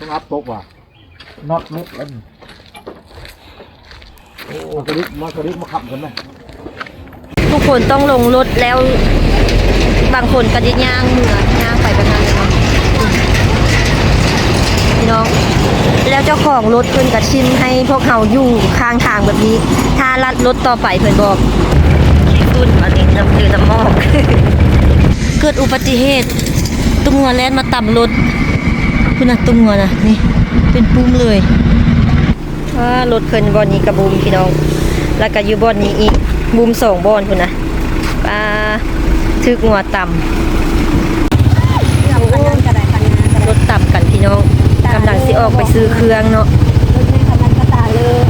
ອັດຕົກວ່າ ນັອດຫຼຸດແລ້ວນີ້. ໂອ້ ມາກະດິກ ມາກະດິກ ມາຂັບກັນນະ. ທຸກຄົນຕ້ອງລົງລົດແລ້ວ ບາງຄົນກະຈະຍ່າງເມືອ ຍ່າງໄປແບບນັ້ນເນາະ ພີ່ນ້ອງ. ແລ້ວເຈົ້າຂອງລົດເພິ່ນກະຖິ້ມໃຫ້ພວກເຮົາຢູ່ຂ້າງທາງແບບນີ້ ຖ້າລັດລົດຕໍ່ໄປເພິ່ນບອກ. ຝຸ່ນອັນນີ້ ນ້ຳ ຫຼືນ້ຳໝອກ. ເກີດອຸບັດຕິເຫດ ຕົວງົວແລ່ນມາຕຳລົດ ພຸ້ນນະ ຕົວງົວນະ ນີ້ເປັນປຸ້ມເລີຍ. ວ້າ ລົດເພິ່ນບ່ອນນີ້ກະບຸ້ມ ພີ່ນ້ອງ ແລ້ວກະຢູ່ບ່ອນນີ້ອີກ ບຸ້ມສອງບ່ອນພຸ້ນນະ. ປ້າ ຖືກງົວຕຳ ລົດຕຳກັນ ພີ່ນ້ອງ ກຳລັງຊິອອກໄປຊື້ເຄື່ອງເນາະ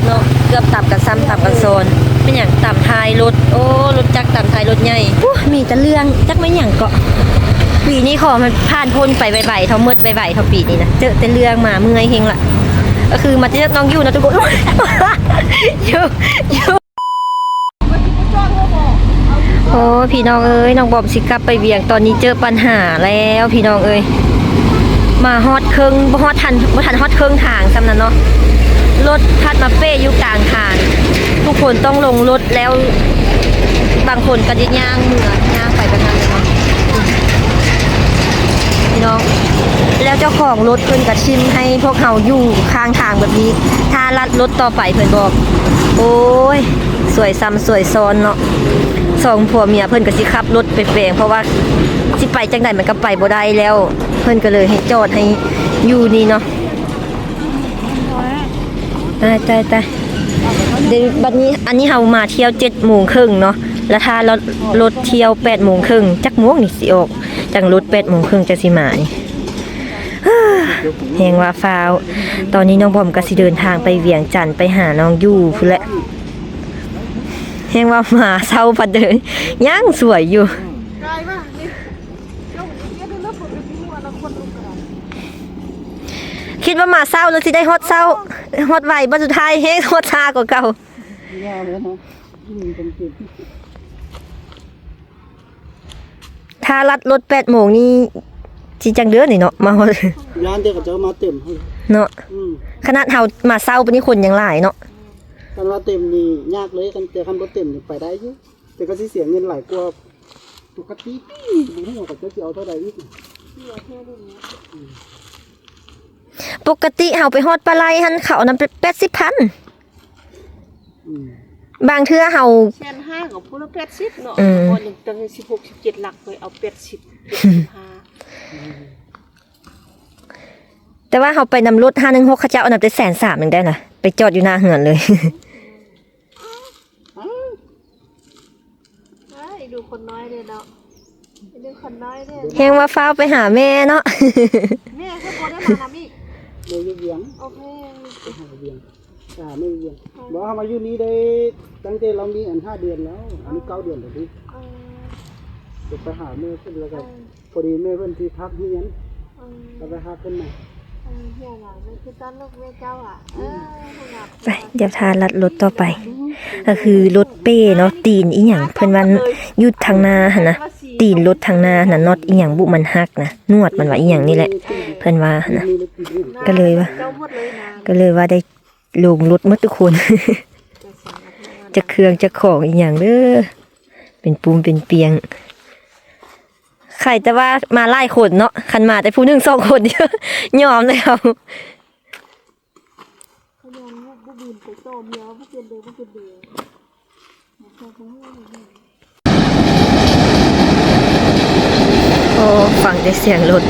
ເນາະ ເກືອບຕຳກັນຊ້ຳຕຳກັນຊ້ອນ. ແມ່ນຫຍັງ ຕຳທ້າຍລົດ ໂອ້ ລົດຈັກຕຳທ້າຍລົດໃຫຍ່. ໂອ້ ມີແຕ່ເລື່ອງ ຈັກແມ່ນຫຍັງເກາະ. ປີນີ້ຂໍໃຫ້ມັນຜ່ານພົ້ນໄປໄວໆ ເທົ່າໝົດໄວໆ ເທົ່າປີນີ້ນະ ເຈີແຕ່ເລື່ອງມາ ເມື່ອຍເຮງລະ. ກະຄືມາເຈີນ້ອງຢູ່ນະທຸກຄົນ ຢູ່ ຢູ່. ໂອ້ ພີ່ນ້ອງເອີຍ ນ້ອງບອມຊິກັບໄປວຽງ ຕອນນີ້ເຈີປັນຫາແລ້ວ ພີ່ນ້ອງເອີຍ. ມາຮອດເຄິ່ງ ບໍ່ຮອດທັນ ບໍ່ທັນຮອດເຄິ່ງທາງຊ້ຳນັ້ນເນາະ ລົດພັດມາເປ້ຢູ່ກາງທາງ. ທຸກຄົນຕ້ອງລົງລົດແລ້ວ ບາງຄົນກະຈະຍ່າງເມືອ ຍ່າງໄປແບບນັ້ນເນາະ ພີ່ນ້ອງ. ແລ້ວເຈົ້າຂອງລົດເພິ່ນກະຖິ້ມໃຫ້ພວກເຮົາຢູ່ຂ້າງທາງແບບນີ້ ຖ້າລັດລົດຕໍ່ໄປເພິ່ນບອກ. ໂອ້ຍ ສວຍຊ້ຳສວຍຊ້ອນເນາະ ສອງຜົວເມຍເພິ່ນກະຊິຂັບລົດໄປແປງ ເພາະວ່າຊິໄປຈັ່ງໃດມັນກະໄປບໍ່ໄດ້ແລ້ວ ເພິ່ນກະເລີຍໃຫ້ຈອດໃຫ້ຢູ່ນີ້ເນາະ. ຕາຍ ຕາຍ ຕາຍ ເດ ບັດນີ້ ອັນນີ້ເຮົາມາທ່ຽວເຈັດໂມງເຄິ່ງເນາະ ແລ້ວຖ້າລົດ ລົດທ່ຽວແປດໂມງເຄິ່ງ ຈັກໂມງນີ້ຊິອອກ ຈັ່ງລົດແປດໂມງເຄິ່ງຈັ່ງຊິມານີ້. ແຮງວ່າຟ້າວ ຕອນນີ້ນ້ອງບອມກະຊິເດີນທາງໄປວຽງຈັນ ໄປຫານ້ອງຢູ່ພຸ້ນແຫຼະ. ແຮງວ່າມາເຊົ້າພັດເດີ ຍັງສວຍຢູ່. ຄິດວ່າມາເຊົ້າແລ້ວຊິໄດ້ຮອດເຊົ້າ ຮອດໄວ ບັດສຸດທ້າຍແຮງຮອດຊ້າກວ່າເກົ່າ. ຖ້າລັດລົດແປດໂມງນີ້ ຊິຈັ່ງເດີນີ້ເນາະ ມາຮອດ ຢ້ານແຕ່ເຂົາເຈົ້າມາເຕັມເນາະ. ອືມ ຂະໜາດເຮົາມາເຊົ້າປານນີ້ຄົນຍັງຫຼາຍເນາະ. ຄັນວ່າເຕັມນີ້ຍາກເລີຍ ຄັນ ແຕ່ຄັນບໍ່ເຕັມນີ້ໄປໄດ້ຢູ່ ແຕ່ກໍຊິເສຍເງິນຫຼາຍກວ່າປົກກະຕິ. ບໍ່ຮູ້ວ່າເຂົາເຈົ້າຊິເອົາເທົ່າໃດອີກ. ປົກກະຕິເຮົາໄປຮອດປາໄລຫັ້ນ ເຂົາເອົານຳແປດສິບພັນ. ອືມ ບາງເທື່ອເຮົາ ແສນຫ້າກໍຜູ້ລະແປດສິບເນາະ. ອືມ ກໍຍັງຕັ້ງສິບຫົກ ສິບເຈັດຫຼັກ ຂ້ອຍເອົາແປດສິບ ເຈັດສິບຫ້າ. ແຕ່ວ່າເຮົາໄປນຳລົດຫ້າໜຶ່ງຫົກ ເຂົາເຈົ້າເອົານຳແຕ່ແສນສາມໜຶ່ງໄດ້ນະ ໄປຈອດຢູ່ໜ້າເຮືອນເລີຍ. ອ້າຍ ດູຄົນນ້ອຍເດ້ເນາະ ເປັນເລື່ອງຄັນໄດ້ເດ້. ແຮງວ່າຟ້າວໄປຫາແມ່ເນາະ. ແມ່ຄືບໍ່ໄດ້ມານຳອີກ. ແມ່ຢູ່ວຽງ. ໂອເຄ ໄປຫາວຽງ ໄປຫາແມ່ຢູ່ວຽງ. ອືມ ບໍ່ ເຮົາມາຢູ່ນີ້ໄດ້ຕັ້ງແຕ່ລາວມີອັນຫ້າເດືອນແລ້ວ ອັນນີ້ເກົ້າເດືອນແລ້ວເດ້. ອືມ ຈະໄປຫາແມ່ເພິ່ນ ແລ້ວກໍ ອືມ ພໍດີແມ່ເພິ່ນທີ່ພັກຮຽນ. ອືມ ກໍໄປຫາເພິ່ນໃໝ່. ອືມ ຮຽນລະ ແມ່ຄືກັນລູກແມ່ເຈົ້າອະ. ອືມ ເອີ ໄປ ດຽວຖ້າລັດລົດຕໍ່ໄປ. ອືມ ກໍຄືລົດເປ້ເນາະ ຕີນອີ່ຫຍັງ ເພິ່ນວ່າຢູ່ທາງໜ້າຫັ້ນນະ ຕີນລົດທາງໜ້າຫັ້ນນະ ນັອດອີ່ຫຍັງບຸ ມັນຫັກນະ ນວດມັນວ່າອີ່ຫຍັງນີ້ແຫຼະ ເພິ່ນວ່າຫັ້ນນະ. ກໍເລີຍວ່າ ກໍເລີຍວ່າໄດ້ລົງລົດໝົດທຸກຄົນ ຈັກເຄື່ອງຈັກຂອງອີ່ຫຍັງເດີ ເປັນປຸ້ມເປັນປຽງ. ໄຄແຕ່ວ່າມາຫຼາຍຄົນເນາະ ຄັນມາແຕ່ຜູ້ໜຶ່ງສອງຄົນ ຍອມແລ້ວ. ຂະຫຍັນລູກບໍ່ບິນໄປຕໍ່ເມຍວ່າບໍ່ເປັນເດີ ບໍ່ເປັນເດີ. ໂອ້ ຟັງແຕ່ສຽງລົດ.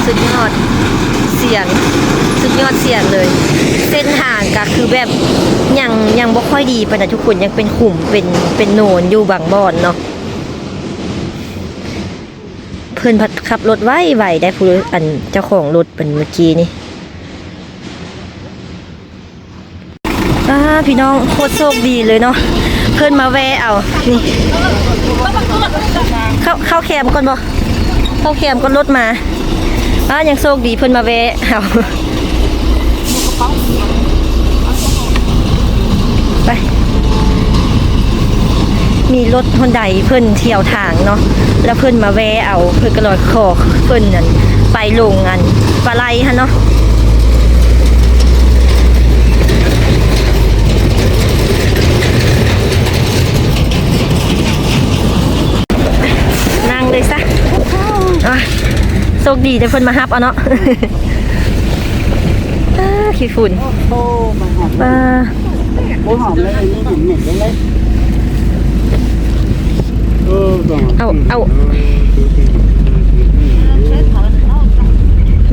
ສຸດຍອດສຽງ ສຸດຍອດສຽງເລີຍ. ເສັ້ນທາງກະຄືແບບຍັງ ຍັງບໍ່ຄ່ອຍດີປານໃດທຸກຄົນ ຍັງເປັນຂຸມ ເປັນ ເປັນໂນນຢູ່ບາງບ່ອນເນາະ. ເພິ່ນພັດຂັບລົດໄວໆ ໄດ້ ຜູ້ ອັນເຈົ້າຂອງລົດເພິ່ນເມື່ອກີ້ນີ້. ອ້າ ພີ່ນ້ອງ ໂຄດໂຊກດີເລີຍເນາະ ເພິ່ນມາແວ່ເອົາ ນີ້ ເຂົ້າ ເຂົ້າແຄມກ່ອນບໍ່? ເຂົ້າແຄມກ່ອນ ລົດມາ. ອ້າ ຍັງໂຊກດີເພິ່ນມາແວ່ເຮົາ ໄປ ມີລົດຮອນໄດເພິ່ນທ່ຽວທາງເນາະ ແລ້ວເພິ່ນມາແວ່ເອົາ ເພິ່ນກໍເລີຍຂໍເພິ່ນນັ້ນໄປລົງອັນປາໄລຫັ້ນເນາະ. ນັ່ງເລີຍຊະ ອາ ໂຊກດີແຕ່ເພິ່ນມາຮັບເອົາເນາະ. ອາ ຂີ້ຝຸ່ນ ໂອ້ ມັນຫອມ ອາ ໂອ້ ຫອມເລີຍ ອັນນີ້ຫອມເໝັນເລີຍ ເອີ ເອົາ ເອົາ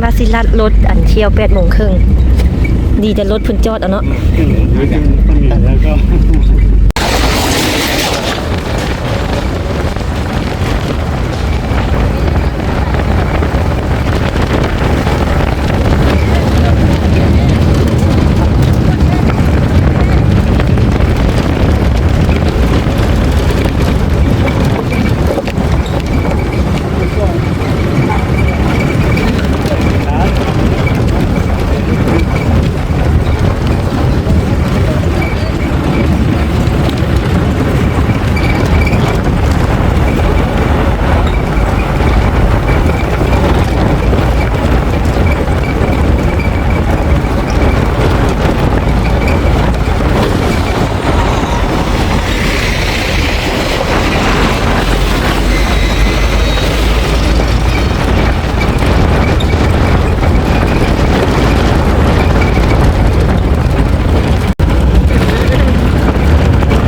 ວ່າຊິລັດລົດ ອັນ ທ່ຽວແປດໂມງເຄິ່ງ ດີແຕ່ລົດເພິ່ນຈອດເອົາເນາະ.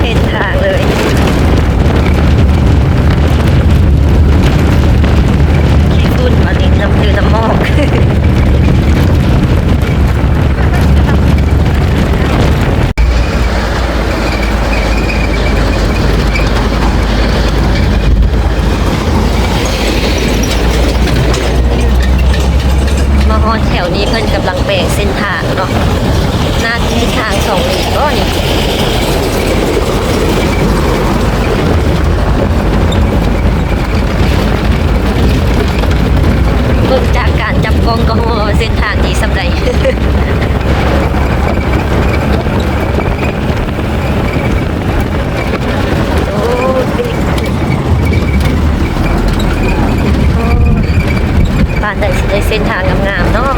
ເຫັນທາງເລີຍ ຂີ້ຝຸ່ນມາຫຼິ້ນນຳ ຢູ່ນຳໝອກ. ມາຮອດແຖວນີ້ເພິ່ນກຳລັງແປງເສັ້ນທາງເນາະ ໜ້າຈະເຮັດທາງສອງເລນບໍ່ນີ້ ເບິ່ງຈາກການຈັບກ້ອງກໍຮູ້ວ່າເສັ້ນທາງດີສ່ຳໃດ. ໂອ້ ບ້ານໃດຊິໄດ້ເສັ້ນທາງງາມໆເນາະ.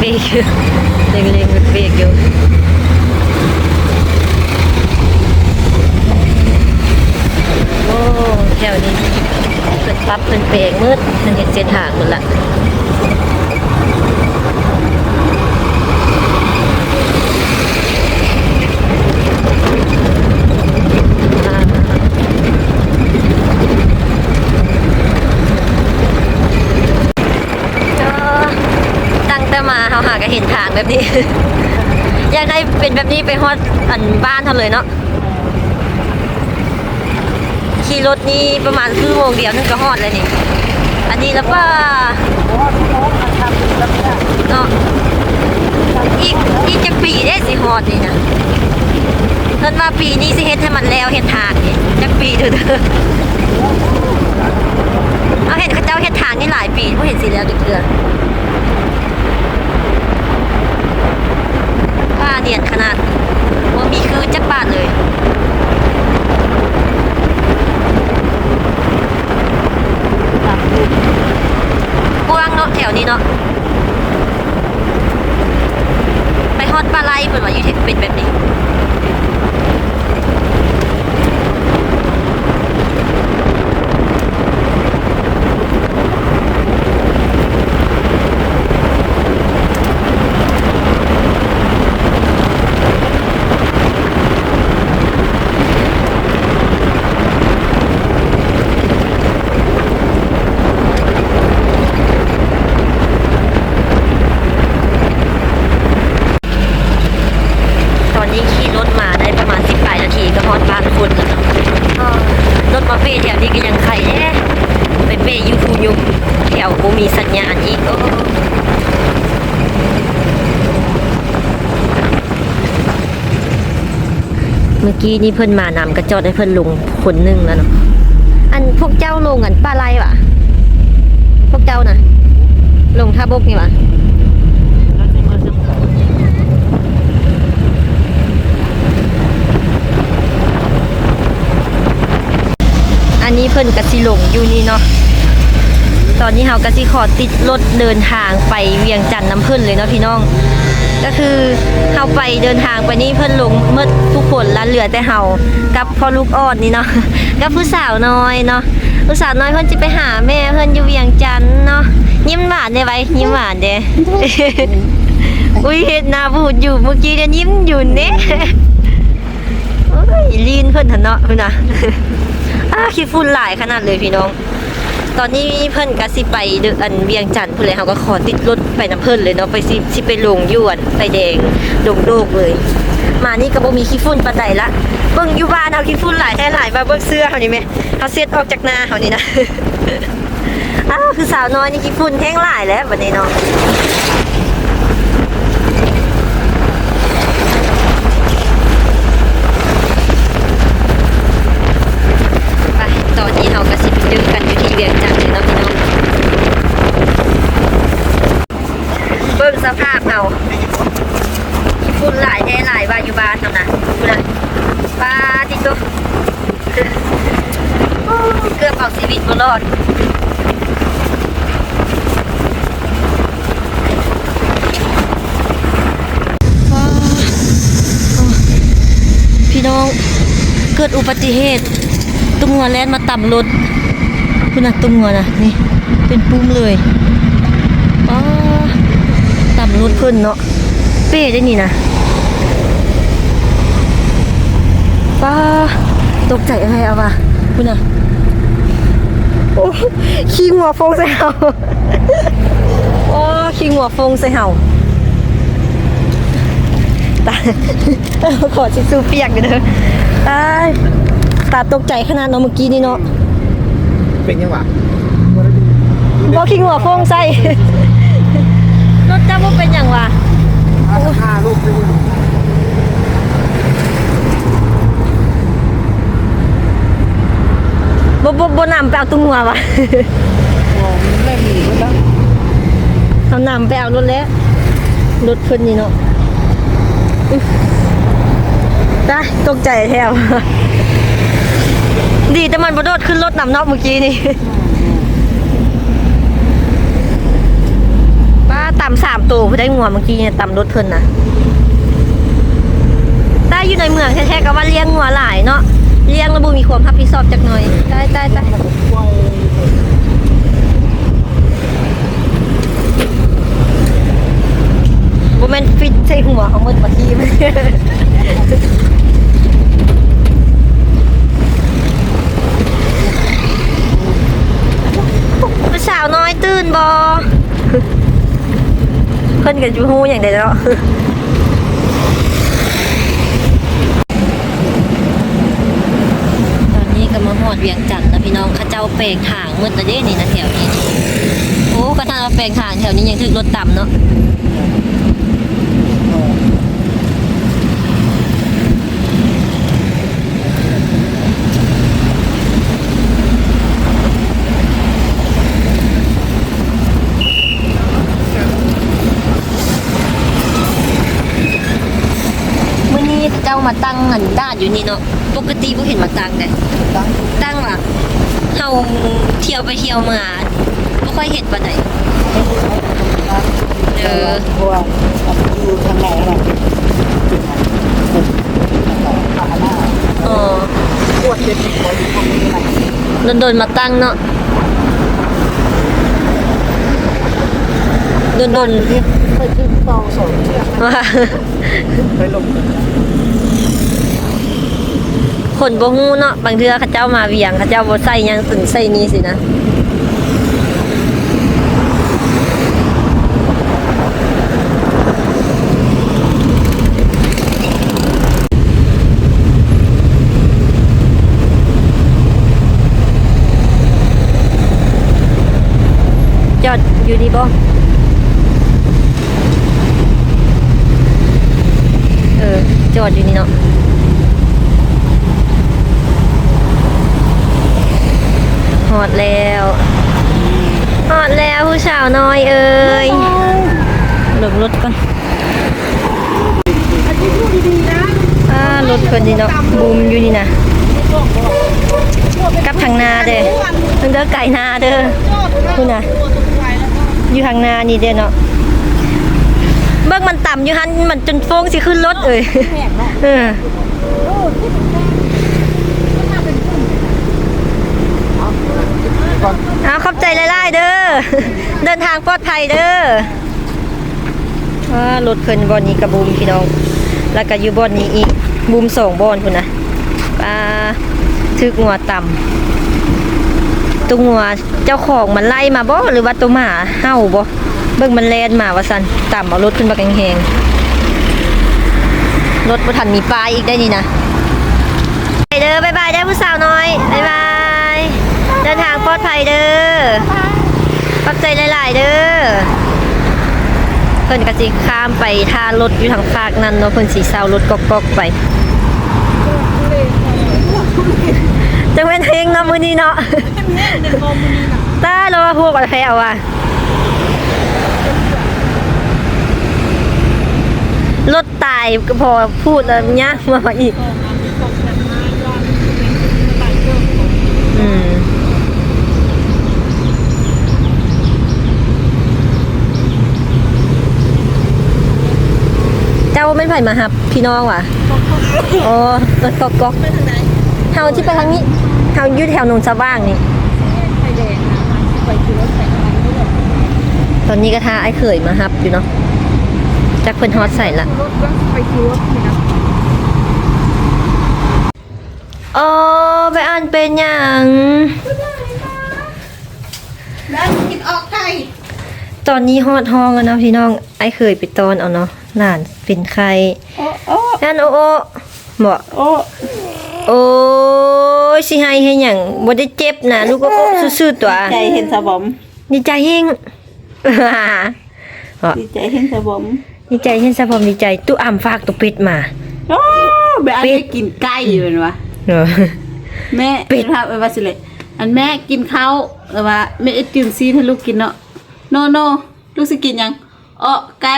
ເບກໆ ເລັ່ງໆ ເບກໆ ຢູ່. ໂອ້ ແຖວນີ້ເພິ່ນປັບເພິ່ນແປງໝົດ ເພິ່ນເຮັດເສັ້ນທາງໝົດລະ. ເອີ ຕັ້ງແຕ່ມາເຮົາຫາກະເຫັນທາງແບບນີ້ ຢາກໃຫ້ເປັນແບບນີ້ໄປຮອດອັນບ້ານເຮົາເລີຍເນາະ. ຂີ່ລົດນີ້ປະມານຊົ່ວໂມງດຽວໜຶ່ງກໍຮອດແລ້ວນີ້. ອັນນີ້ລະວ່າ ເນາະ ອີກ ອີກຈັກປີເດ້ຊິຮອດນີ້ນະ? ເພິ່ນວ່າປີນີ້ຊິເຮັດໃຫ້ມັນແລ້ວ ເຮັດທາງນີ້ ຈັກປີເດີ້. ເຮົາເຫັນເຂົາເຈົ້າເຮັດທາງນີ້ຫຼາຍປີ ບໍ່ເຫັນຊິແລ້ວຈັກເທື່ອ. ຟ້ານຽນຂະໜາດ ບໍ່ມີຄື້ນຈັກບາດເລີຍ. ກວ້າງເນາະ ແຖວນີ້ເນາະ. ໄປຮອດປາໄລເພິ່ນວ່າຢູ່ເປັນແບບນີ້. ປແຖວນີ້ກໍຍັງໄຄແດ່ ໄປເປຢູ່ພູຍຸບແຖວບໍ່ມີສັນຍານອີກ. ໂອ້ ເມື່ອກີ້ນີ້ເພິ່ນມານຳ ກໍຈອດໃຫ້ເພິ່ນລົງຄົນໜຶ່ງແລ້ວເນາະ. ອັນພວກເຈົ້າລົງອັນປ່າໄລ່ຫວາ? ພວກເຈົ້ານະ ລົງທ່າບົກນີ້ຫວາ? ອັນນີ້ເພິ່ນກະຊິລົງຢູ່ນີ້ເນາະ. ຕອນນີ້ເຮົາກະຊິຂໍຕິດລົດເດີນທາງໄປວຽງຈັນນຳເພິ່ນເລີຍເນາະພີ່ນ້ອງ. ກະຄືເຮົາໄປເດີນທາງໄປນີ້ເພິ່ນລົງໝົດທຸກຄົນລະ ເຫຼືອແຕ່ເຮົາກັບພໍ່ລູກອ່ອນນີ້ເນາະ ກັບຜູ້ສາວນ້ອຍເນາະ. ຜູ້ສາວນ້ອຍເພິ່ນຊິໄປຫາແມ່ເພິ່ນຢູ່ວຽງຈັນເນາະ. ຍິ້ມຫວານແດ່ໄວ ຍິ້ມຫວານແດ່. ອຸ້ຍ ເຮັດໜ້າບູດຢູ່ ເມື່ອກີ້ຍັງຍິ້ມຢູ່ເດ້. ໂອ້ຍ ລີນເພິ່ນຫັ້ນເນາະ ພຸ້ນນະ. ອ້າ ຂີ້ຝຸ່ນຫຼາຍຂະໜາດເລີຍພີ່ນ້ອງ. ຕອນນີ້ເພິ່ນກະຊິໄປເດີ ອັນວຽງຈັນພຸ້ນແຫຼະ ເຮົາກະຂໍຕິດລົດໄປນຳເພິ່ນເລີຍເນາະ. ໄປ ຊິ ຊິໄປລົງຢູ່ອັນໄຟແດງດົງໂດກເລີຍ. ມານີ້ກະບໍ່ມີຂີ້ຝຸ່ນປານໃດລະ. ເບິ່ງຢູ່ບ້ານເຮົາຂີ້ຝຸ່ນຫຼາຍແທ້ຫຼາຍ ມາເບິ່ງເສື້ອເຮົານີ້ແມະ ເຮົາເຊັດອອກຈາກໜ້າເຮົານີ້ນະ. ອ້າວ ຄືສາວນ້ອຍນີ້ຂີ້ຝຸ່ນແຮງຫຼາຍແລ້ວບັດນີ້ເນາະ. ໄປ ຕອນນີ້ເຮົາກະຊິໄປເຈີກັນຢູ່ທີ່ວຽງຈັນເລີຍເນາະພີ່ນ້ອງ. ເບິ່ງສະພາບເຮົາ ຝຸ່ນຫຼາຍແທ້ຫຼາຍວ່າຢູ່ບ້ານເຮົານະ ພຸ້ນນະ. ປາຕິໂຕ ເກືອບເອົາຊີວິດບໍ່ລອດ. ພີ່ນ້ອງ ເກີດອຸບັດຕິເຫດ ຕົວງົວແລ່ນມາຕຳລົດ ພຸ້ນນະ ຕົວງົວນະ ນີ້ ເປັນປຸ້ມເລີຍ. ປາ ຕຳລົດເພິ່ນເນາະ ເປ້ໄດ້ນີ້ນະ. ປາ ຕົກໃຈແທ້ເອົາວ່າ ພຸ້ນນະ. ໂອ້ ຂີ່ງົວຟົງໃສ່ເຮົາ. ໂອ້ ຂີ້ງົວຟົງໃສ່ເຮົາ. ຕາ ຂໍທິດຊູປຽກເດີ. ຕາຍ ຕາຕົກໃຈຂະໜາດເນາະ ເມື່ອກີ້ນີ້ເນາະ. ເປັນຫຍັງຫວາ? ບໍ່ ຂີ້ງົວຟົງໃສ່. ລົດເຈົ້າບໍ່ເປັນຫຍັງຫວາ? ບໍ່ ບໍ່ ບໍ່ນຳໄປເອົາຕົວງົວຫວາ? ເຮົານຳໄປເອົາລົດແລ້ວ ລົດເພິ່ນນີ້ເນາະ. ຕາຍ ຕົກໃຈແທ້. ດີແຕ່ມັນບໍ່ໂດດຂຶ້ນລົດນຳເນາະ ມື້ກີ້ນີ້. ປ້າ ຕຳສາມໂຕ ຜູ້ໃດງົວມື້ກີ້ນີ້ ຕຳລົດເພິ່ນນະ. ຕາຍ ຢູ່ໃນເມືອງແທ້ໆ ກໍວ່າລ້ຽງງົວຫຼາຍເນາະ ລ້ຽງແລ້ວບໍ່ມີຄວາມຮັບຜິດຊອບຈັກໜ່ອຍ. ຕາຍ ຕາຍ ຕາຍ. ບໍ່ແມ່ນຟິດໃສ່ຫົວເຮົາໝົດບໍ່ທີມ. ຜູ້ສາວນ້ອຍຕື່ນບໍ່? ເພິ່ນກໍຊິຮູ້ຫຍັງໄດ້ເນາະ. ຕອນນີ້ກໍມາຮອດວຽງຈັນແລ້ວພີ່ນ້ອງ ເຂົາເຈົ້າແປງທາງໝົດແລ້ວເດ້ນີ້ນະ ແຖວນີ້. ໂອ້ ກໍຖ້າວ່າແປງທາງແຖວນີ້ຍັງຖືກລົດຕຳເນາະ. ມື້ນີ້ເຂົາເຈົ້າມາຕັ້ງອັນດ້ານຢູ່ນີ້ເນາະ ປົກກະຕິບໍ່ເຫັນມາຕັ້ງເດ້. ຕັ້ງ ຕັ້ງວ່າ ເຮົາທ່ຽວໄປທ່ຽວມາ ບໍ່ຄ່ອຍເຫັນປານໃດ. ເອີ ເພາະວ່າຢູ່ທາງໃນຫັ້ນນະ ເປັນ ເປັນ ເປັນ ເປັນ ເອີ ດົນໆມາຕັ້ງເນາະ ດົນໆ ໄປຂຶ້ນເຕົາສອງເທື່ອ ໄປລົງ ຄົນບໍ່ຮູ້ເນາະ ບາງເທື່ອເຂົາເຈົ້າມາວຽງ ເຂົາເຈົ້າບໍ່ໃສ່ຫຍັງຕົນໃສ່ນີ້ຊີ້ນະ. ເ ຈອດຢູ່ນີ້ບໍ່? ເອີ ຈອດຢູ່ນີ້ເນາະ. ຮອດແລ້ວ ຮອດແລ້ວ ຜູ້ສາວນ້ອຍເອີຍ. ລົງລົດກ່ອນ. ອ່າ ລົດເພິ່ນນີ້ເນາະ ບູມຢູ່ນີ້ນະ ກັບທາງໜ້າເດີ ເດີໄກໜ້າເດີ ພຸ້ນນະ ຢູ່ທາງໜ້ານີ້ເດ້ເນາະ. ເບິ່ງມັນຕຳຢູ່ຫັ້ນ ມັນຈົນໂຟງຊິຂຶ້ນລົດເອີຍ ເອີ. ເອົາ ຂອບໃຈຫຼາຍໆເດີ ເດີນທາງປອດໄພເດີ. ອ່າ ລົດເພິ່ນບ່ອນນີ້ກະບູມພີ່ນ້ອງ ແລ້ວກະຢູ່ບ່ອນນີ້ອີກ ບູມສອງບ່ອນພຸ້ນນະ. ອ່າ ຖືກງົວຕຳ ໂຕງົວເຈົ້າຂອງມັນໄລ່ມາບໍ່ ຫຼືວ່າໂຕໝາເຫົ່າບໍ່? ເບິ່ງມັນແລ່ນມາວ່າຊັ້ນ ຕຳເອົາລົດເພິ່ນບັກແຮງໆ. ລົດບໍ່ທັນມີປ້າຍອີກໄດ໋ນີ້ນະ. ໄປເດີ ບາຍບາຍເດີຜູ້ສາວນ້ອຍ ບາຍບາຍ ເດີນທາງປອດໄພເດີ ຂອບໃຈຫຼາຍໆເດີ. ເພິ່ນກະຊິຂ້າມໄປທ່າລົດຢູ່ທາງຟາກນັ້ນເນາະ ເພິ່ນຊິເຊົ່າລົດກອກໆໄປ. ຈັ່ງແມ່ນເຮັງເນາະມື້ນີ້ເນາະ ຕາຍແລ້ວວ່າພວກອັນແທ້ວ່າ ລົດ ຕາຍກໍພໍ ພູດແລ້ວຍ່າງມາອີກ. ອືມ ເຈົ້າແມ່ນໃຜມາຮັບ ພີ່ນ້ອງຫວາ? ອໍ ລົດກອກໆ ໄປທາງໃດ? ເຮົາຊິໄປທາງນີ້ ເຮົາຢູ່ແຖວໜອງສະຫວ່າງນີ້. ໄຟແດງນະ ມັນຊິໄປຂີ່ລົດໄປທາງນັ້ນເລີຍ. ຕອນນີ້ກໍຖ້າອ້າຍເຂີຍມາຮັບຢູ່ເນາະ ຈັກເພິ່ນຮອດໃສລະ. ຂີ່ລົດ ເບິ່ງຊິໄປຂີ່ລົດນີ້ນະ. ອໍ ໄປອ່ານເປັນຫຍັງ? ແລ້ວກິນອອກໄກ່. ຕອນນີ້ຮອດຫ້ອງແລ້ວເນາະພີ່ນ້ອງ ອ້າຍເຂີຍໄປຕ້ອນເອົາເນາະ ຫຼານເປັນໄຂ້. ໂອ້ ໂອ້ ນັ້ນ ໂອ້ ໂອ້ ເບາະ ໂອ້ ໂອ້ຍ ຊິໄຫ້ເຮັດຫຍັງ ບໍ່ໄດ້ເຈັບນະລູກ. ໂອ້ ໂອ້ ຊື່ໆຕົວະ. ດີໃຈເຫັນສາວບອມ ດີໃຈແຮງ ເບາະ ດີໃຈເຫັນສາວບອມ ດີໃຈເຫັນສາວບອມ ດີໃຈ. ຕູ້ອຳຝາກໂຕເປັດມາ. ໂອ້ ແບບໄດ້ກິນໄກ່ແມ່ນຫວາ? ເອີ ແມ່ ເປັດ ເອີ້ນວ່າຊິເລີຍ ອັນແມ່ກິນເຂົ້າ ແລ້ວວ່າແມ່ເຮັດຈືມຊີ້ນໃຫ້ລູກກິນເນາະ. ໂນ ໂນ ລູກຊິກິນຫຍັງ? ເອາະໄກ່.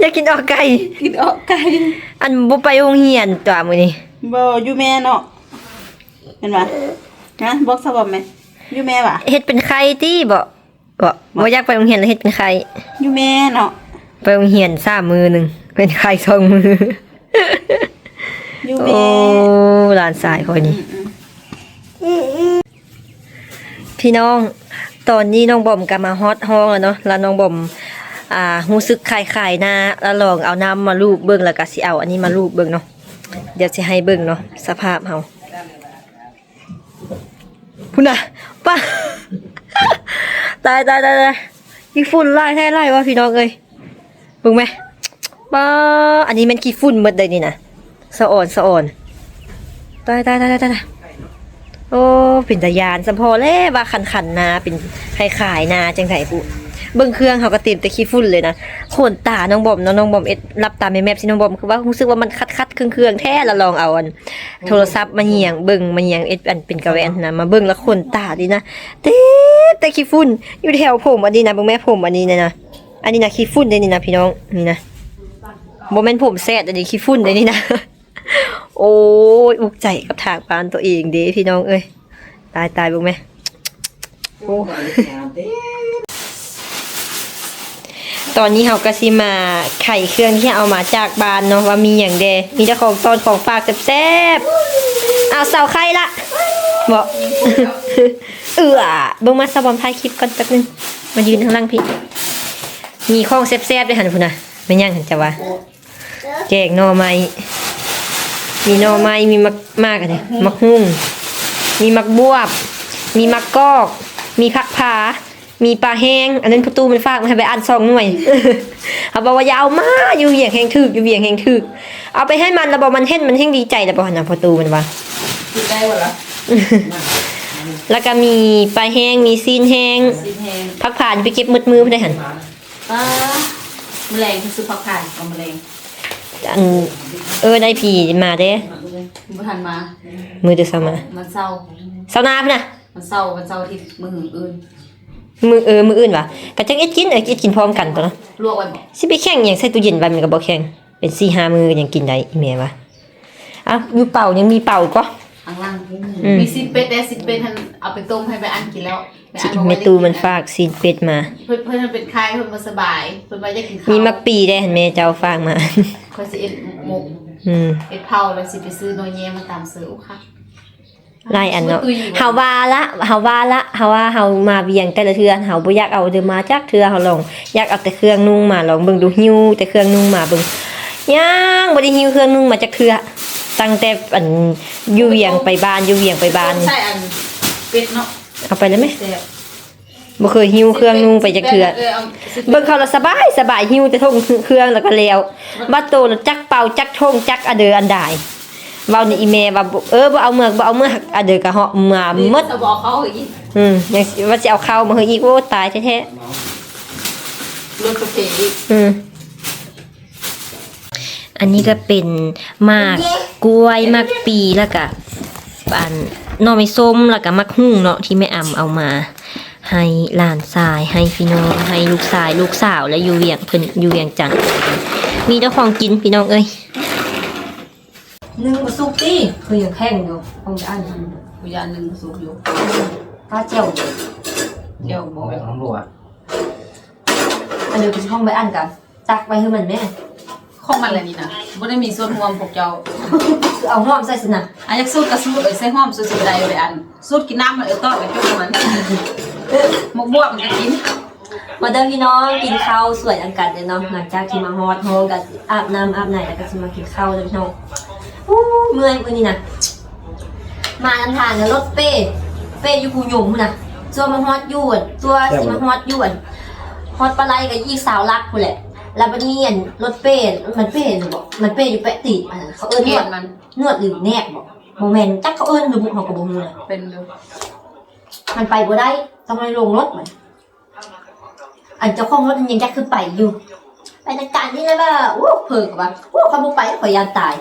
ຢາກກິນເອາະໄກ່ ກິນເອາະໄກ່. ອັນບໍ່ໄປໂຮງຮຽນຕົວະມື້ນີ້? ບໍ່ ຢູ່ແມ່ເນາະ ແມ່ນຫວາ? ຮະ ບອກສາວບອມແມ່ ຢູ່ແມ່ຫວາ? ເຮັດເປັນໄຂ້ຕິ ເບາະ ເບາະ ບໍ່ຢາກໄປໂຮງຮຽນ ເຮັດເປັນໄຂ້ ຢູ່ແມ່ເນາະ. ໄປໂຮງຮຽນສາມມື້ໜຶ່ງ ເປັນໄຂ້ສອງມື້. ຢູ່ແມ່ ໂອ້ ຫຼານຊາຍຂ້ອຍນີ້. ອືມໆ ພີ່ນ້ອງ ຕອນນີ້ນ້ອງບອມກໍມາຮອດຫ້ອງແລ້ວເນາະ ແລ້ວນ້ອງບອມ ອ່າ ຮູ້ສຶກຄາຍໆໜ້າ ແລ້ວລອງເອົານ້ຳມາລູບເບິ່ງ ແລ້ວກໍຊິເອົາອັນນີ້ມາລູບເບິ່ງເນາະ. ດຽວຊິໃຫ້ເບິ່ງເນາະ ສະພາບເຮົາ ພຸ້ນນະ ປ້າ ຕາຍໆໆໆ ຂີ້ຝຸ່ນຫຼາຍແທ້ຫຼາຍວ່າ ພີ່ນ້ອງເອີຍ. ເບິ່ງແມະ ປ້າ ອັນນີ້ແມ່ນຂີ້ຝຸ່ນໝົດເດ້ນີ້ນະ ສະອອນ ສະອອນ. ຕາຍໆໆໆ ໂອ້ ເປັນຕາຢ້ານສ່ຳພໍແຫຼະ ວ່າຄັນໆນາ ເປັນໄຂ້ໆນາຈັ່ງໃດພຸ້ນ. ເບິ່ງເຄື່ອງເຮົາກໍເຕັມແຕ່ຂີ້ຝຸ່ນເລີຍນະ. ຂົນຕານ້ອງບອມເນາະ ນ້ອງບອມເອັດ ຫຼັບຕາແມບໆຊິ ນ້ອງບອມຄືວ່າຮູ້ສຶກວ່າມັນຂັດໆເຄືອງໆແທ້ ລະລອງເອົາອັນ ໂທລະສັບມາຫຍັງເບິ່ງ ມາຫຍັງເອັດອັນເປັນກະແວນຫັ້ນນະ ມາເບິ່ງລະຂົນຕານີ້ນະ ເຕັມແຕ່ຂີ້ຝຸ່ນ ຢູ່ແຖວຜົມອັນນີ້ນະ ເບິ່ງແມ່ ຜົມອັນນີ້ນະ ອັນນີ້ນະ ຂີ້ຝຸ່ນເດ້ນີ້ນະ ພີ່ນ້ອງ ນີ້ນະ ບໍ່ແມ່ນຜົມແຊດ ອັນນີ້ຂີ້ຝຸ່ນເດ້ນີ້ນະ. ໂອ້ຍ ອຸກໃຈກັບທາງບ້ານໂຕເອງເດ້ ພີ່ນ້ອງເອີຍ. ຕາຍໆ ເບິ່ງແມະ ໂອ້ ຕອນນີ້ເຮົາກໍຊິມາໄຂເຄື່ອງທີ່ເຮົາເອົາມາຈາກບ້ານເນາະ ວ່າມີຫຍັງແດ່ ມີແຕ່ຂອງຕ້ອນຂອງຝາກແຊບໆ. ອ້າວ ເຊົາໄຂ້ລະ ເບາະ ເອື້ອ ເບິ່ງມາ ສາວບອມຖ່າຍຄລິບກ່ອນແປັບໜຶ່ງ ມາຢືນທາງຫຼັງພີ້ ມີຂອງແຊບໆເດ້ຫັ້ນ ພຸ້ນນະ ແມ່ນຫຍັງຫັ້ນ ເຈົ້າວ່າ? ແກງໜໍ່ໄມ້ ມີໜໍ່ໄມ້ ມີໝາກ ໝາກອັນນີ້ ໝາກຫຸ່ງ ມີໝາກບວບ ມີໝາກກອກ ມີຜັກຜາ ມີປາແຫ້ງ. ອັນນັ້ນພໍ່ຕູ້ມັນຝາກມາໃຫ້ໄປອ່ານສອງໜ່ວຍ ເຮົາບອກວ່າຢ່າເອົາມາ ຢູ່ວຽງແຮ່ງຖືກ ຢູ່ວຽງແຮ່ງຖືກ. ເອົາໄປໃຫ້ມັນລະບໍ່ ມັນເຫັນ ມັນແຮ່ງດີໃຈລະບໍ່ຫັ້ນນະ ພໍ່ຕູ້ມັນວ່າ. ກິນໄດ້ບໍ່ລະ? ແລ້ວກໍມີປາແຫ້ງ ມີຊີ້ນແຫ້ງ ຊີ້ນແຫ້ງ ຜັກຜາດໄປເກັບໝົດມື້ພຸ້ນເດ້ຫັ້ນ. ປ້າ ມື້ແລງຊິຊື້ຜັກຜາດ ເອົາມື້ແລງ ອັນ ເອີ ໄດ້ຜີມາເດ້ ບໍ່ທັນມາ ມື້ແຕ່ເຊົ້າມາ ວັນເສົາ ເສົາໜ້າພຸ້ນນະ ວັນເສົາ ວັນເສົາອາທິດ ມື້ອື່ນ ມື້ ເອີ ມື້ອື່ນຫວາ ກໍຈັ່ງເຮັດກິນ ເອີ ເຮັດກິນພ້ອມກັນຕົວະເນາະ ລວກໄວ້ບໍ? ຊິໄປແຂງຫຍັງໃສ່ຕູ້ເຢັນໄວ້ ມັນກໍບໍ່ແຂງ ເປັນສີ່ຫ້າມື້ຍັງກິນໄດ້ ອີແມ່ວ່າ. ເອົ້າ ຢູ່ເປົາຍັງມີເປົາກໍ ຂ້າງຫຼັງ ອືມ ມີຊີ້ນເປັດແດ່ ຊີ້ນເປັດຫັ້ນເອົາໄປຕົ້ມໃຫ້ແມ່ອັນກິນແລ້ວ ແມ່ອັນ ແມ່ຕູ້ມັນຝາກຊີ້ນເປັດມາ ເພິ່ນ ເພິ່ນເປັນໄຂ້ ເພິ່ນບໍ່ສະບາຍ ເພິ່ນວ່າຢາກກິນເຂົ້າ ມີໝາກປີແດ່ ແມ່ເຈົ້າຝາກມາ ຂ້ອຍຊິເຮັດໝົກ ອືມ ເຮັດເຜົາ ແລ້ວຊິໄປຊື້ໜໍ່ແຍມາຕຳເສີ ໂອ້ ຄັກ. ຫຼາຍອັນເນາະ ເຮົາວ່າລະ ເຮົາວ່າລະ ເຮົາວ່າເຮົາມາວຽງແຕ່ລະເທື່ອ ເຮົາບໍ່ຢາກເອົາເດີມາຈັກເທື່ອ ເຮົາລອງ ຢາກເອົາແຕ່ເຄື່ອງນຸ່ງມາລອງເບິ່ງດູ ຫິ້ວແຕ່ເຄື່ອງນຸ່ງມາເບິ່ງ ຍັງບໍ່ໄດ້ຫິ້ວເຄື່ອງນຸ່ງມາຈັກເທື່ອ ຕັ້ງແຕ່ອັນ ຢູ່ວຽງໄປບ້ານ ຢູ່ວຽງໄປບ້ານ ໃສ່ອັນເປັດເນາະ ເອົາໄປແລ້ວແມະ ແຊບ. ບໍ່ເຄີຍຫິ້ວເຄື່ອງນຸ່ງໄປຈັກເທື່ອ ເບິ່ງເຂົາລະສະບາຍ ສະບາຍ ຫິ້ວແຕ່ຖົງເຄື່ອງແລ້ວກໍແລ້ວ ບັດໂຕລະຈັກເປົາ ຈັກຖົງ ຈັກອັນເດີອັນດາຍ ເວົ້ານຳອີແມ່ວ່າ ເອີ ບໍ່ເອົາເມືອ ບໍ່ເອົາເມືອ ອັນເດີກໍເຫາະມາໝົດ ບໍ່ເອົາເຂົ້າອີກ ອືມ ຍັງວ່າຊິເອົາເຂົ້າມາໃຫ້ອີກ ໂອ້ ຕາຍແທ້ໆ ລົດກາເຟອີກ ອືມ. ອັນນີ້ກໍເປັນໝາກກ້ວຍ ໝາກປີ ແລ້ວກະອັນໜໍ່ໄມ້ສົ້ມ ແລ້ວກະໝາກຫຸ່ງເນາະ ທີ່ແມ່ອຳເອົາມາໃຫ້ຫຼານຊາຍ ໃຫ້ພີ່ນ້ອງ ໃຫ້ລູກຊາຍ ລູກສາວ ແລະ ຢູ່ວຽງ ເພິ່ນຢູ່ວຽງຈັນ ມີແຕ່ຂອງກິນພີ່ນ້ອງເອີຍ. ໜຶ້ງບໍ່ສຸກຕິ ຄືຍັງແຂງຢູ່ ຂອງອັນ ກູຢ້ານໜຶ້ງບໍ່ສຸກຢູ່ ປາແຈ່ວ ແຈ່ວບໍ່ ແບບຂອງຫຼວງ ອັນເດີກໍຊິຂອງໃບອັນກັນ ຕັກໄວ້ໃຫ້ມັນແມ້ ຂອງມັນແຫຼະນີ້ນະ ບໍ່ໄດ້ມີສ່ວນຮ່ວມພວກເຈົ້າ ຄືເອົາຫອມໃສ່ຊັ້ນນະ ອັນຢາກສູດກໍສູດເອີຍ ໃສ່ຫອມສູດຊິບໍ່ໄດ້ເອີຍ ອັນສູດກິນນ້ຳມັນເອີຍ ຕອກໄປຈຸກມັນ ໝົກບວບມັນກໍກິນ. ມາເດີພີ່ນ້ອງ ກິນເຂົ້າສວຍນຳກັນເດີເນາະ ຫຼັງຈາກທີ່ມາຮອດຫ້ອງກໍອາບນ້ຳອາບໃນ ແລ້ວກໍຊິມາກິນເຂົ້າເດີພີ່ນ້ອງ. ໂອ້ ເມື່ອຍມື້ນີ້ນະ ມານຳທາງນະ ລົດເປ້ ເປ້ຢູ່ພູຍົມພຸ້ນນະ ຊົ່ວມາຮອດຢູ່ ຊົ່ວຊິມາຮອດຢູ່ ຮອດປາໄລກໍອີກຊາວຫຼັກພຸ້ນແຫຼະ ແລ້ວບັດນີ້ອັນລົດເປ້ ມັນເປ້ຢູ່ບໍ ມັນເປ້ຢູ່ແປະຕີນ ອັນນັ້ນເຂົາເອີ້ນນວດ ນວດຫຼືແນກບໍ ບໍ່ແມ່ນ ຈັກເຂົາເອີ້ນຫຼືບໍ່ ເຮົາກໍບໍ່ຮູ້ນະ ເປັນຢູ່ ມັນໄປບໍ່ໄດ້ ຕ້ອງໄດ້ລົງລົດ ອັນເຈົ້າຂອງລົດຍັງຢາກຂຶ້ນໄປຢູ່ ໄປຈັດການນີ້ແຫຼະວ່າ ໂອ້ ເພີກໍວ່າ ໂອ້ ຂ້ອຍບໍ່ໄປ ຂ້ອຍຢ້ານຕາຍ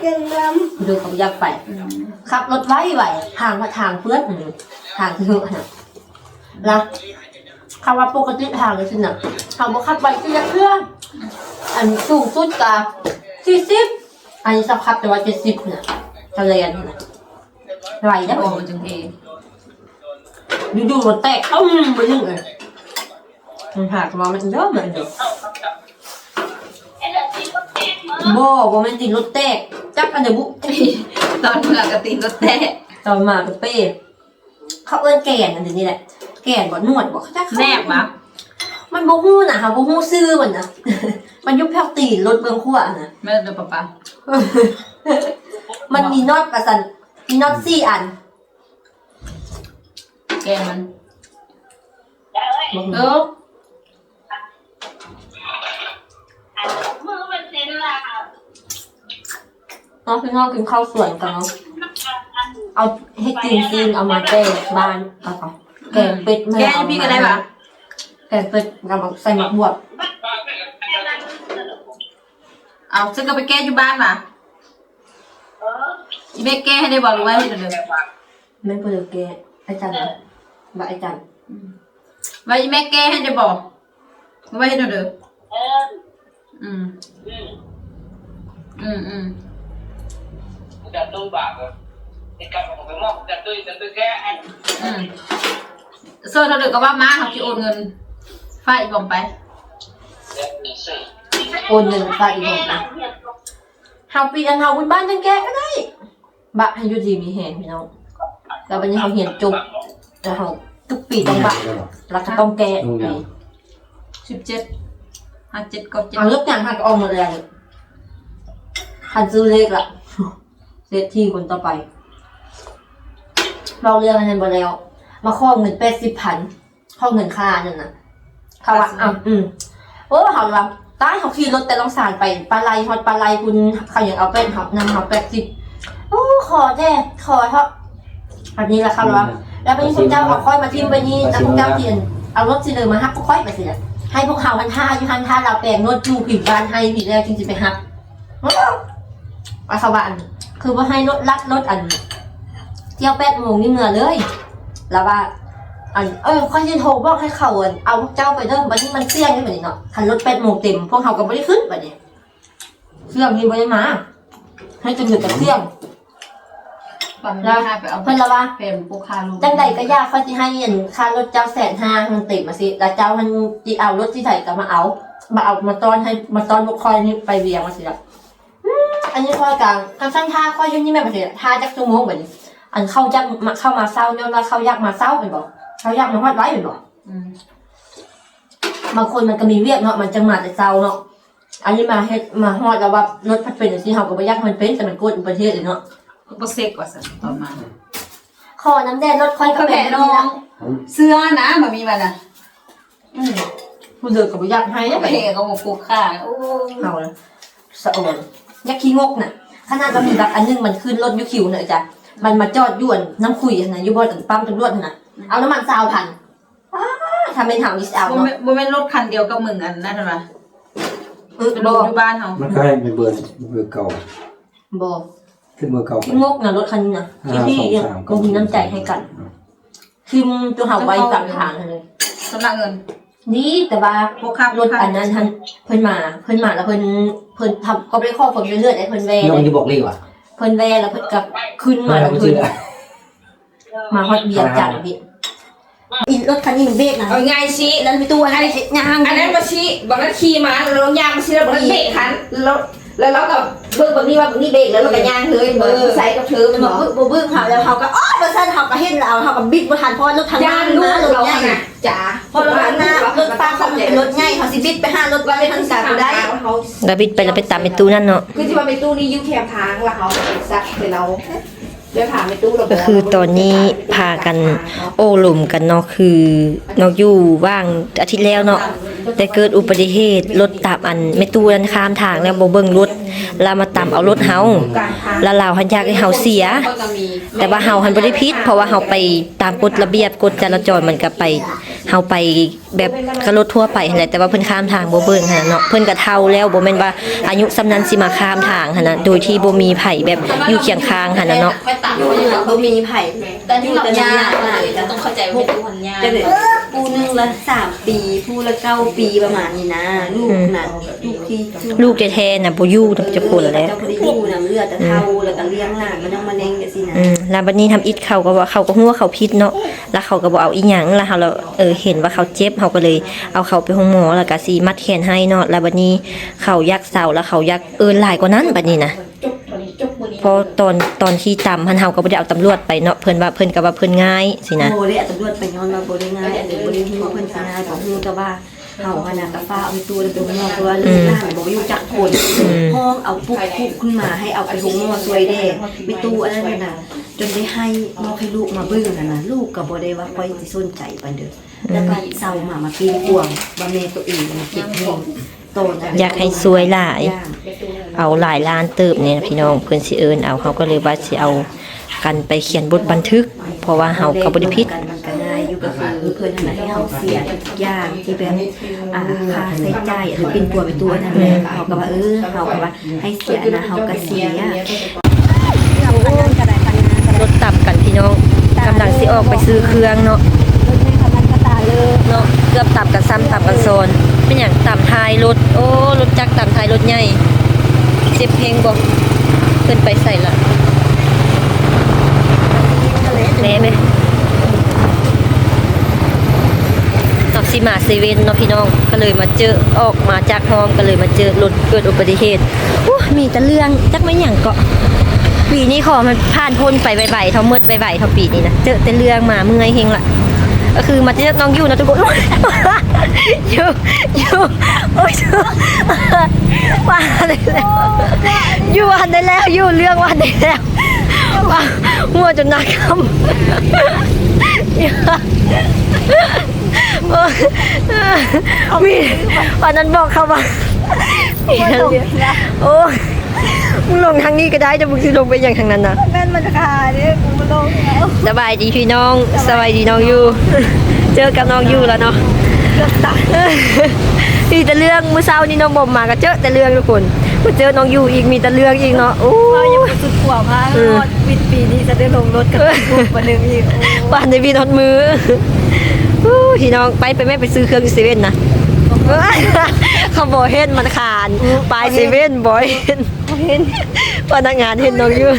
ເດີກໍບໍ່ຢາກໄປ ອືມ ຂັບລົດໄວໆ ທາງວ່າທາງເປື້ອນ ທາງທີ່ເຫືອຫັ້ນນະ ລະ ຄຳວ່າປົກກະຕິທາງຈັ່ງຊີ້ນະ ເຮົາບໍ່ຂັບໄວຈັກເທື່ອ ອັນສູງສຸດກະສີ່ສິບ ອັນນີ້ເຮົາຂັບແຕ່ວ່າເຈັດສິບນະ ກະແລ່ນນະ ໄວເດ້ ໂອ້ ມັນຈັ່ງເທ່ ຢູ່ໆລົດແຕກ ປຶ້ມ ໄປໜຶ່ງເອີຍ ມັນພາກະມາ ມັນເດີ ມັນເດີ ບໍ່ ບໍ່ແມ່ນຕິ ລົດແຕກ ຈັກອັນໃດບຸ ຕອນເມືອກະຕິລົດແຕກ ຕອນມາກະເປ້ ເຂົາເອີ້ນແກນອັນນີ້ແຫຼະ ແກນບໍ່ ນວດບໍ່ ເຂົາຈັກ ແນກຫວາ ມັນບໍ່ຮູ້ນະ ເຮົາບໍ່ຮູ້ຊື່ມັນນະ ມັນຢູ່ແຖວຕີນລົດເບື້ອງຂວານະ ແມ່ນເດີປ້າ ມັນມີນັອດວ່າຊັ້ນ ມີນັອດສີ່ອັນ ແກນມັນ ເອີ ເນາະ ພີ່ນ້ອງ ກິນເຂົ້າສວນກັນເນາະ ເອົາເຫັດຕີນຊີ້ນເອົາມາແຕ່ບ້ານ ແລ້ວກໍແກງເປັດ ແກງຢູ່ພີ້ກໍໄດ້ຫວາ ແກງເປັດ ແລ້ວກໍໃສ່ໝາກບວບ ເອົາ ເຊິ່ງກໍໄປແກງຢູ່ບ້ານຫວາ ອີແມ່ແກງໃຫ້ໄດ້ບໍ່ ຫຼືວ່າເຮັດເດີ ແມ່ນຜູ້ໃດແກະ? ອາຈານ ເອີ ວ່າອາຈານ ອືມ ວ່າອີແມ່ແກະໃຫ້ໄດ້ບໍ່? ວ່າເຮັດແນວໃດ? ເອີ ອືມ ອືມ ອືມ ອືມ ອືມ ໂຊນເທົ່າໃດກໍວ່າມາ ເຮົາຊິໂອນເງິນຝາກອີ່ບອມໄປ ໂອນເງິນຝາກອີ່ບອມໄປ ເຮົາປີອັນເຮົາບຸນບ້ານຈັ່ງແກະກໍໄດ້. ບະໃຫ້ຢູ່ດີມີແຮງພີ່ນ້ອງ ແລ້ວບັດນີ້ເຮົາຮຽນຈົບ ແລ້ວເຮົາທຸກປີຕ້ອງບະ ແລ້ວກໍຕ້ອງແກ້ ສິບເຈັດ ຫ້າເຈັດ ເກົ້າເຈັດ ເອົາເລີກຫຍັງຫາກໍອອກໝົດແລ້ວ ຄັນຊື້ເລກລະ ເສດຖີຄົນຕໍ່ໄປ ເວົ້າເລື່ອງອັນນັ້ນບໍ່ແລ້ວ ມາຂໍເງິນແປດສິບພັນ ຂໍເງິນຄ່າອັນນັ້ນນະ ເຂົາວ່າ ອືມ ໂອ້ ເຮົາວ່າ ຕາຍ ເຮົາຂີ່ລົດແຕ່ລອງສານໄປປາໄລ ຮອດປາໄລພຸ້ນ ເຂົາຍັງເອົາແປດ ເຮົານຳເຮົາແປດສິບ ໂອ້ ຂໍແດ່ ຂໍເທາະ ອັນນີ້ລະເຂົາວ່າ ອືມ ແລ້ວບາດນີ້ພວກເຈົ້າເອົາຂ້ອຍມາຖິ້ມໄວ້ນີ້ ແລ້ວພວກເຈົ້າຊິເອົາລົດຊິເລີມາຮັບພວກຂ້ອຍໄປຊີ້ນະ ໃຫ້ພວກເຮົາຫັ້ນຖ້າຢູ່ຫັ້ນ ຖ້າລາວແປງລົດຢູ່ພີ້ບ້ານໃຫ້ພີ້ແລ້ວຈຶ່ງຊິໄປຮັບ. ວ່າເຂົາວ່າ ອັນ ຄືບໍ່ໃຫ້ລົດລັດລົດ ອັນ ທ່ຽວແປດໂມງນີ້ເມືອເລີຍ ລາວວ່າ ອັນ ເອີ ຂ້ອຍຊິໂທບອກໃຫ້ເຂົາ ອັນ ເອົາພວກເຈົ້າໄປເດີ ບາດນີ້ມັນສ່ຽງເດ້ບາດນີ້ເນາະ ຄັນລົດແປດໂມງເຕັມ ພວກເຮົາກໍບໍ່ໄດ້ຂຶ້ນບາດນີ້ ເຄື່ອງນີ້ບໍ່ໄດ້ມາ ໃຫ້ຈະເຫຼືອແຕ່ເຄື່ອງ ແລ້ວເພິ່ນລະວ່າ ຈັ່ງໃດກໍຢ່າ ຂ້ອຍຊິໃຫ້ ອັນ ຄ່າລົດເຈົ້າແສນຫ້າ ໃຫ້ມັນເຕັມວ່າຊີ້ ແລ້ວເຈົ້າຫັ້ນຊິເອົາລົດທີ່ໃສກໍມາເອົາ ມາເອົາ ມາຕ້ອນໃຫ້ ມາຕ້ອນພວກຂ້ອຍນີ້ໄປວຽງວ່າຊີ້ລະ. ອືມ ອັນນີ້ຂ້ອຍກະ ຄັນຊັ້ນຖ້າຂ້ອຍຢູ່ນີ້ແມ່ນວ່າຊີ້ ຖ້າຈັກຊົ່ວໂມງບາດນີ້ ອັນເຂົາຢາກມາ ເຂົ້າມາເຊົ້າ ຍ້ອນວ່າເຂົາຢາກມາເຊົ້າແມ່ນບໍ່ ເຂົາຢາກມາຮອດໄວແມ່ນບໍ່? ອືມ ບາງຄົນມັນກໍມີວຽກເນາະ ມັນຈັ່ງມາແຕ່ເຊົ້າເນາະ ອັນນີ້ມາເຮັດ ມາຮອດແລ້ວວ່າລົດພັດເປັນຈັ່ງຊີ້ ເຮົາກໍບໍ່ຢາກໃຫ້ມັນເປັນ ແຕ່ມັນເກີດອຸບັດຕິເຫດເລີຍເນາະ ບໍ່ເຊັກວ່າຊັ້ນຕອນມາ ຂໍນຳແດ່ ລົດຂ້ອຍກໍເປັນແບບນີ້ລະ ເຊື່ອນະ ບໍ່ມີວ່ານະ ອືມ ຜູ້ເດີກໍບໍ່ຢາກໃຫ້ ແຜກໍບໍ່ປົກຄ່າ ໂອ້ ເຮົານະ ສະອອນ ຢາກຂີ້ງົກນະ ຂະໜາດວ່າມີບັກອັນໜຶ່ງ ມັນຂຶ້ນລົດຢູ່ຄິວນະ ອາຈານ ມັນມາຈອດຢູ່ອັນນ້ຳຂຸຍຫັ້ນນະ ຢູ່ບ່ອນອັນປ້ຳຕຳຫຼວດຫັ້ນນະ ເອົານ້ຳມັນຊາວພັນ ອ້າ ຖ້າແມ່ນເຮົານີ້ຊິເອົາ ບໍ່ແມ່ນ ເນາະ ບໍ່ແມ່ນລົດຄັນດຽວກັບມຶງອັນນັ້ນຫວາ? ເອີ ບໍ່ ຢູ່ບ້ານເຮົາ ມັນກໍໃຫ້ເປັນເບີ ເບີເກົ່າ ບໍ່ ຄືເບີເກົ່າ ຂີ້ງົກນະລົດຄັນນີ້ນະ ອ່າ ທີ່ ສອງສາມ ບໍ່ມີນ້ຳໃຈໃຫ້ກັນ ຖິ້ມຕົວເຮົາໄວ້ກາງທາງຫັ້ນເລີຍ ຊຳລະເງິນ ນີ້ ແຕ່ວ່າລົດອັນນັ້ນຫັ້ນ ເພິ່ນມາ ເພິ່ນມາແລ້ວເພິ່ນ ເພິ່ນທຳ ກໍບໍ່ໄດ້ຂໍເພິ່ນເລື້ອຍໆ ເພິ່ນແວ່ເດ້ ເພິ່ນບອກເລີຍວ່າ ເພິ່ນແວ່ແລ້ວເພິ່ນກໍຂຶ້ນມານຳເພິ່ນ ມາຮອດວຽງຈັນພີ້ ອີລົດຄັນນີ້ມັນເບກນະ ເອົາງ່າຍຊິ ແລ້ວໄປຕູ້ອັນນັ້ນຍ່າງ ອັນນັ້ນບໍ່ຊິ ບັກນັ້ນຂີ່ມາ ແລ້ວລາວຍ່າງມາຊິ ແລ້ວບັກນັ້ນເບກທັນ ແລ້ວ ແລ້ວລາວກໍເບິ່ງບັກນີ້ວ່າບັກນີ້ເບກ ແລ້ວລາວກໍຍ່າງເລີຍ ເອີ ບໍ່ໃສ່ກັບເທີ ແລ້ວມາປຶກບໍ່ບຶ້ງເຮົາ ແລ້ວເຮົາກໍ ໂອ້ຍ ວ່າຊັ້ນ ເຮົາກໍເຫັນລາວ ເຮົາກໍບິດບໍ່ທັນ ເພາະວ່າລົດທາງໜ້າມັນມາ ລົດໃຫຍ່ ຈ້າ ເພາະວ່າທາງໜ້າລົດປາກເຂົາມັນເປັນລົດໃຫຍ່ ເຮົາຊິບິດໄປຫາລົດໄວທັນກາບໍ່ໄດ້ ລາວບິດໄປແລ້ວໄປຕຳແມ່ຕູ້ນັ້ນເນາະ ຄືຊິວ່າແມ່ຕູ້ນີ້ຢູ່ແຄມທາງ ແລ້ວເຮົາໄປຊັກໃສ່ລາວ ໄດ້ຖາມແມ່ຕູ້ແລ້ວ ກໍຄືຕອນນີ້ພາກັນໂອ້ລົມກັນເນາະ ຄືນ້ອງຢູ່ຫວ່າງອາທິດແລ້ວເນາະ ແຕ່ເກີດອຸບັດຕິເຫດລົດຕາມ ອັນແມ່ຕູ້ນັ້ນຂ້າມທາງແລ້ວບໍ່ເບິ່ງລົດ ລາວມາຕຳເອົາລົດເຮົາ ລາວ ລາວຫັ້ນຢາກໃຫ້ເຮົາເສຍ ແຕ່ວ່າເຮົາຫັ້ນບໍ່ໄດ້ຜິດ ເພາະວ່າເຮົາໄປຕາມກົດລະບຽບ ກົດຈະລາຈອນ ມັນກໍໄປ ເຮົາໄປ ແບບກໍລົດທົ່ວໄປຫັ້ນແຫຼະ ແຕ່ວ່າເພິ່ນຂ້າມທາງບໍ່ເບິ່ງຫັ້ນນະເນາະ ເພິ່ນກໍເຖົ້າແລ້ວ ບໍ່ແມ່ນວ່າອາຍຸສ່ຳນັ້ນຊິມາຂ້າມທາງຫັ້ນນະ ໂດຍທີ່ບໍ່ມີໃຜແບບຢູ່ຄຽງຂ້າງຫັ້ນນະເນາະ ຢູ່ເຮືອນບໍ່ມີໃຜ ຢູ່ແຕ່ນຳຍາດ ເຈົ້າຕ້ອງເຂົ້າໃຈວ່າແມ່ຕູ້ຫັ້ນຍາດ ຜູ້ໜຶ່ງລະສາມປີ ຜູ້ລະເກົ້າປີ ປະມານນີ້ນະ ລູກນະ ອືມ ລູກທີ່ ລູກແທ້ໆນະບໍ່ຢູ່ນຳຈັກຄົນແລ້ວ ເຈົ້າບໍ່ໄດ້ຢູ່ນຳ ເຫຼືອແຕ່ເຖົ້າ ອືມ ແລ້ວກໍລ້ຽງຫຼານມານັ່ງມາແນງຈັ່ງຊີ້ນະ ອືມ ແລ້ວບັດນີ້ທຳອິດເຂົາກໍວ່າ ເຂົາກໍຮູ້ວ່າເຂົາຜິດເນາະ ແລ້ວເຂົາກໍບໍ່ເອົາອີ່ຫຍັງ ແລ້ວເຮົາ ເອີ ເຫັນວ່າເຂົາເຈັບ ເຮົາກໍເລີຍເອົາເຂົາໄປໂຮງໝໍ ແລ້ວກໍຊິມັດແຂນໃຫ້ເນາະ ແລ້ວບັດນີ້ເຂົາຢາກເຊົາ ແລ້ວເຂົາຢາກເອີ້ນຫຼາຍກວ່ານັ້ນບັດນີ້ນະ ເພາະຕອນ ຕອນທີ່ຕຳຫັ້ນ ເຮົາກໍບໍ່ໄດ້ເອົາຕຳຫຼວດໄປເນາະ ເພິ່ນວ່າ ເພິ່ນກໍວ່າເພິ່ນງ່າຍຊີ້ນະ ບໍ່ໄດ້ເອົາຕຳຫຼວດໄປ ຍ້ອນວ່າບໍ່ໄດ້ງ່າຍ ບໍ່ໄດ້ຮູ້ວ່າເພິ່ນຊິງ່າຍ ບໍ່ຮູ້ ແຕ່ວ່າເຮົາຫັ້ນນະກໍຟ້າວເອົາແມ່ຕູ້ໄປໂຮງໝໍ ເພາະວ່າ ອືມ ລູກຫຼານບໍ່ຢູ່ຈັກຄົນ ອືມ ຮ້ອງເອົາປຸກຄຸກຂຶ້ນມາ ໃຫ້ເອົາໄປໂຮງໝໍຊ່ວຍແດ່ ແມ່ຕູ້ອັນນັ້ນນະ ຈົນໄດ້ໃຫ້ ບອກໃຫ້ລູກມາເບິ່ງຫັ້ນນະ ລູກກໍບໍ່ໄດ້ວ່າຂ້ອຍຊິສົນໃຈປານໃດ ແລ້ວກໍເຊົາມາ ມາປີ້ນປວງວ່າແມ່ໂຕເອງເຈັບແຮງ ຢາກໃຫ້ຊ່ວຍຫຼາຍ ເອົາຫຼາຍລ້ານເຕີບນີ້ນະພີ່ນ້ອງ ເພິ່ນຊິເອີ້ນເອົາ ເຮົາກໍເລີຍວ່າຊິເອົາກັນໄປຂຽນບົດບັນທຶກ ເພາະວ່າເຮົາກໍບໍ່ໄດ້ຜິດ ມັນກໍງ່າຍຢູ່ ກໍຄືເພິ່ນຫັ້ນນະໃຫ້ເຮົາເສຍທຸກຢ່າງທີ່ແບບ ອ່າ ຄ່າໃຊ້ຈ່າຍ ອັນປີ້ນປົວໄປຕົວະນັ້ນແຫຼະ ເຮົາກໍວ່າ ເອີ ເຮົາກໍວ່າໃຫ້ເສຍນະ ເຮົາກໍເສຍ ລົດຕຳກັນພີ່ນ້ອງ ກຳລັງຊິອອກໄປຊື້ເຄື່ອງເນາະ ລົດແມ່ກຳລັງກະຕາເລີເນາະ ເກືອບຕຳກັນຊ້ຳຕຳກັນຊ້ອນ ເປັນຫຍັງຕຳທ້າຍລົດ ໂອ້ ລົດຈັກຕຳທ້າຍລົດໃຫຍ່ ເຈັບແຮງບໍ່ ເພິ່ນໄປໃສລະ ແມ່ ແມ່ ເຮົາຊິມາເຊເວັ່ນເນາະພີ່ນ້ອງ ກໍເລີຍມາເຈີ ອອກມາຈາກຫ້ອງ ກໍເລີຍມາເຈີລົດເກີດອຸບັດຕິເຫດ ໂອ້ ມີແຕ່ເລື່ອງ ຈັກແມ່ນຫຍັງເກາະ ປີນີ້ຂໍໃຫ້ມັນຜ່ານພົ້ນໄປໄວໆ ເທົ່າໝົດໄວໆ ເທົ່າປີນີ້ນະ ເຈີແຕ່ເລື່ອງມາເມື່ອຍແຮງລະ ກໍຄືມາເຈີນ້ອງຢູ່ເນາະທຸກຄົນ ຢູ່ ຢູ່ ໂອ້ຍ ວ່າແລ້ວ ຢູ່ຫັ້ນໄດ້ແລ້ວ ຢູ່ເລື່ອງວ່າຫັ້ນໄດ້ແລ້ວ ວ່າຫົວຈົນໜ້າຄຳ ມີ ອັນນັ້ນບອກເຂົາວ່າ ໂອ້ຍ ມຶງລົງທາງນີ້ກໍໄດ້ ແຕ່ມຶງຊິລົງໄປຫຍັງທາງນັ້ນນະ? ແມ່ນມັນຄາເດ້ ກູບໍ່ລົງແລ້ວ. ສະບາຍດີພີ່ນ້ອງ ສະບາຍດີນ້ອງຢູ່ ເຈີກັບນ້ອງຢູ່ແລ້ວເນາະ. ເກືອບຕາຍ ມີແຕ່ເລື່ອງ ມື້ເຊົ້ານີ້ນ້ອງບອມມາກໍເຈີແຕ່ເລື່ອງທຸກຄົນ ມາເຈີນ້ອງຢູ່ອີກ ມີແຕ່ເລື່ອງອີກເນາະ. ໂອ້ ເຮົາຍັງບໍ່ສຸດຂົວພາ ເອີ ຮອດວິດປີນີ້ ຈະໄດ້ລົງລົດກັບບາດນີ້ອີກ. ໂອ້ ປານໄດ້ວິດຮອດມື້. ໂອ້ ພີ່ນ້ອງ ໄປ ໄປແມ່ ໄປຊື້ເຄື່ອງຢູ່ເຊເວັ່ນນະ. ເຂົາບໍ່ເຫັນ ມັນຄານ ອືມ ປາຍເຊເວັ່ນບໍ່ເຫັນ. ເຂົາເຫັນ ພະນັກງານເຫັນນ້ອງຢູ່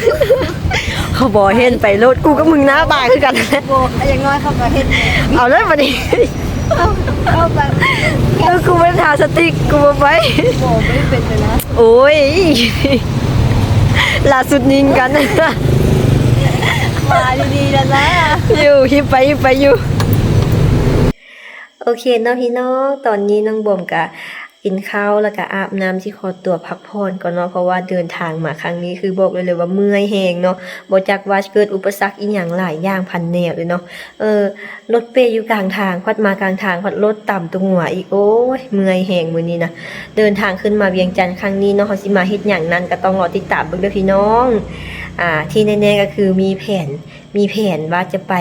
ເຂົາບໍ່ເຫັນ ໄປໂລດ ກູກັບມຶງໜ້າບາຄືກັນ. ບໍ່ ຢ່າງໜ້ອຍເຂົາກໍເຫັນ. ເອົາເລີຍບັດນີ້ ເອົາ ເອົາໄປ ເອີ ກູບໍ່ໄດ້ທາສະຕິກ ກູບໍ່ໄປ. ບໍ່ ບໍ່ໄດ້ເປັນໄປນະ. ໂອ້ຍ ລ່າສຸດຍິງກັນ ມາດີໆ ແລ້ວນະ ຢູ່ ຮີບໄປ ຮີບໄປຢູ່. ໂອເຄເນາະພີ່ນ້ອງ ຕອນນີ້ນ້ອງບອມກະກິນເຂົ້າ ແລ້ວກະອາບນ້ຳ ຊິຂໍຕົວພັກຜ່ອນກ່ອນເນາະ ເພາະວ່າເດີນທາງມາຄັ້ງນີ້ ຄືບອກໄດ້ເລີຍວ່າເມື່ອຍແຮງເນາະ. ບໍ່ຈັກວ່າເກີດອຸປະສັກອີ່ຫຍັງຫຼາຍຢ່າງພັນແນວເລີຍເນາະ. ເອີ ລົດເປຢູ່ກາງທາງ ພັດມາກາງທາງ ພັດລົດຕຳຕົວຫົວອີກ. ໂອ້ຍ ເມື່ອຍແຮງມື້ນີ້ນະ. ເດີນທາງຂຶ້ນມາວຽງຈັນຄັ້ງນີ້ເນາະ ເຮົາຊິມາເຮັດຫຍັງນັ້ນ ກໍຕ້ອງລໍຕິດຕາມເບິ່ງເດີພີ່ນ້ອງ. ອ່າ ທີ່ແນ່ໆ ກໍຄືມີແຜນ ມີແຜນວ່າຈະໄປ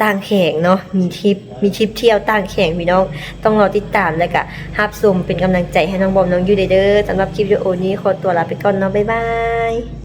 ຕ່າງແຂວງເນາະ ມີທຣິບ ມີທຣິບທ່ຽວຕ່າງແຂວງພີ່ນ້ອງ ຕ້ອງລໍຕິດຕາມ ແລ້ວກະຮັບຊົມເປັນກຳລັງໃຈໃຫ້ນ້ອງບອມນ້ອງຢູ່ເດີ. ສຳລັບຄລິບວິດີໂອນີ້ຂໍຕົວລາໄປກ່ອນເນາະ ບາຍບາຍ.